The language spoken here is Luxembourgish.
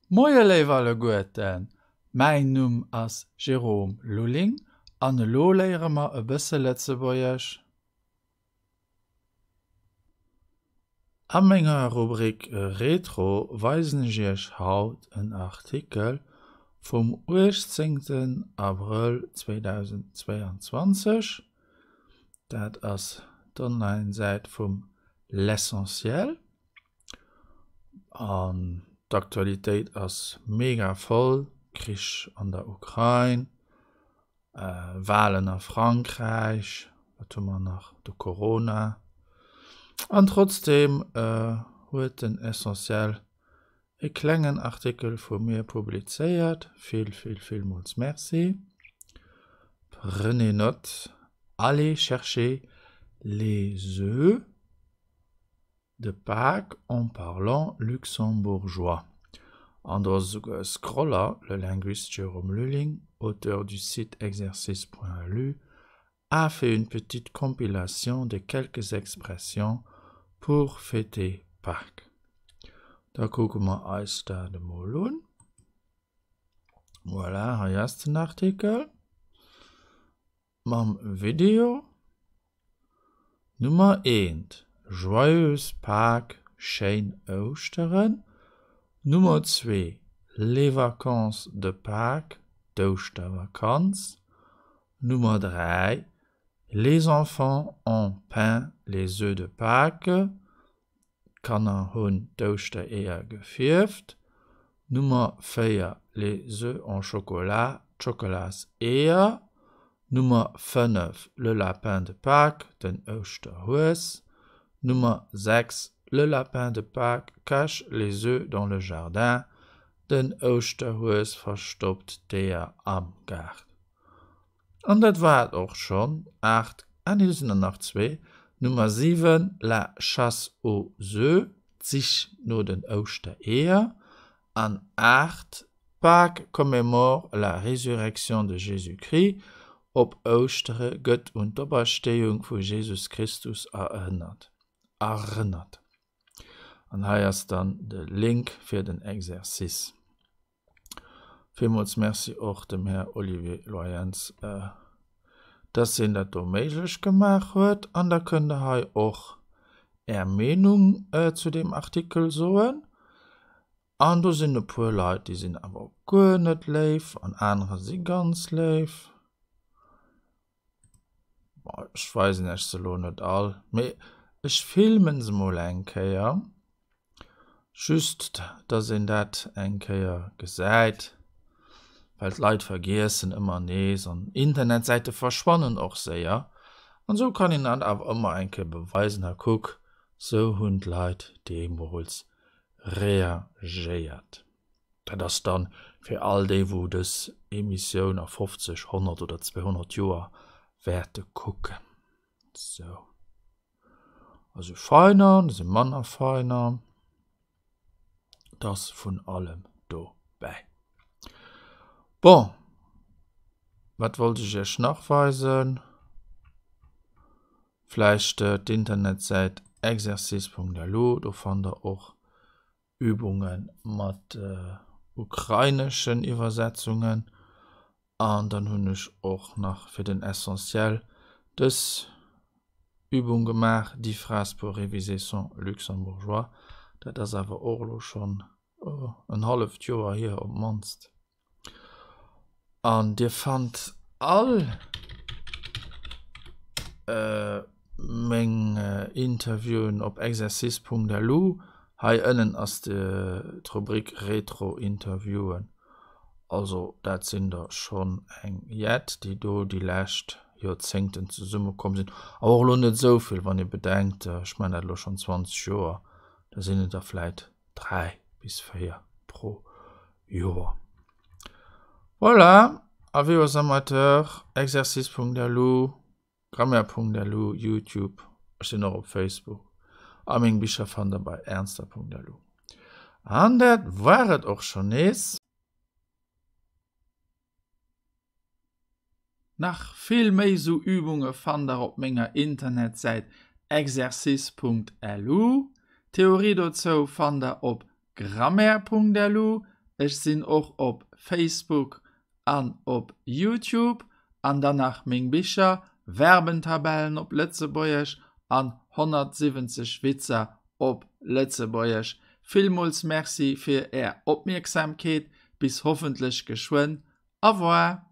Moie léif alleguerten, mäin Numm ass Jérôme Lulling an elo léiere mer e bësse Lëtzebuergesch. A menger Rubrik Retro weisen ech iech haut en Artikel vum 18 Abrëll 2022. Dat ass d'Online-Säit vum L'Essentiel. An d'Aktualitéit ass mega voll, Krich an der Ukrain, Walen a Frankräich, wat hu mer nach, de Corona. An trotzdeem huet den Essentiel e klengen Artikel vu mir publizéiert. Vill, vill, villmools Merci. Prenez note, allez chercher les oeufs. De Pâques en parlant luxembourgeois. An do ass esouguer e Scroller, Le linguiste Jérôme Lulling, auteur du site exercice.lu, a fait une petite compilation de quelques expressions pour fêter Pâques. Da kucke mer eis dat emol un. Voilà, hei ass den Artikel. Mam Video Nummer eent, Joyeuse Pâques, Schéin Ouschteren, Nummer zwee, Les vacances de Pâques, d'Ouschtervakanz, Nummer 3, Les enfants ont peint les œufs de Pâques, D'Kanner hunn d'Ouschtereeër gefierft. Nummer 4, Les œufs en chocolat, d'Schockelas-Eeër. Nummer 5, Le lapin de Pâques, den Ouschterhues. Nummer 6, Le lapin de Pâques cache les œufs dans le jardin, den Ouschterhues verstoppt d'Eeër am Gaart. An dat war et och schonn. 8, ah nee, do sinn der nach zwee, Nummer 7, La chasse aux oeufs, d'Sich no den Ouschtereeër, an 8, Pâques commémore la résurrection de Jésus-Christ, op Ouschtere gëtt un d'Operstéiung vu Jesus Christus erënnert. An hei ass dann de Link fir den Exercice. Villmools Merci och dem Här Olivier Loyens, dass hien dat do méiglech gemaach huet. An da kënnt Der hei och Är Meenung zu deem Artikel soen. An do sinn e puer Leit, déi sinn awer guer net léif an anerer si ganz léif. Ech weisen Iech se elo net all, mee ech filmen se mol eng Kéier, just dass een dat eng Kéier gesäit, well d'Leit vergiessen ëmmer nees an Internetsäite verschwannen och séier an esou kann een dat awer ëmmer eng Kéier beweisen, ha kuck, sou hunn d'Leit deemools reagéiert. Dat ass dann fir all déi wou dës Emissioun a 50, 100 oder 200 Joer wäerte kucken. Sou. Also feiner, da si manner feiner. Et ass vun allem dobäi. Bon, wat wollt ech iech nach weisen? Vläicht d'Internetsäit exercice.lu, do fannt der och Übunge mat ukraineschen Iwwersetzungen an dann hunn ech och nach fir den Essentiel dës Übung gemaach, Dix phrases pour réviser son luxembourgeois. Dat ass awer och elo schonn en halleft Joer hier op d'mannst. An dir fannt all meng Interviewen op exercice.lu. Hei ënnen ass d'Rubrik Retro-Interviewen. Also dat sinn der schonn eng jett, déi do déi lescht Joerzéngten zesummekomm sinn. Awer och elo net esou vill, wann ee bedenkt, ech maachen dat elo schonn 20 Joer, da sinn et der vläit 3 bis 4 pro Joer. Voilà, avis aux amateurs, exercice.lu, grammaire.lu, YouTube, ech sinn och op Facebook a meng Bicher fannt der bei ernster.lu. An dat war et och schonn nees. Nach vill méi sou Übunge fannt der op menger Internetsäit exercice.lu. D'Theorie dozou fannt der op grammaire.lu. Ech sinn och op Facebook an op Youtube. An dann nach meng Bicher, Verbentabellen op Lëtzebuergesch an 170 Witzer op Lëtzebuergesch. Villmools Merci fir Är Opmierksamkeet. Bis hoffentlech geschwënn. Au revoir.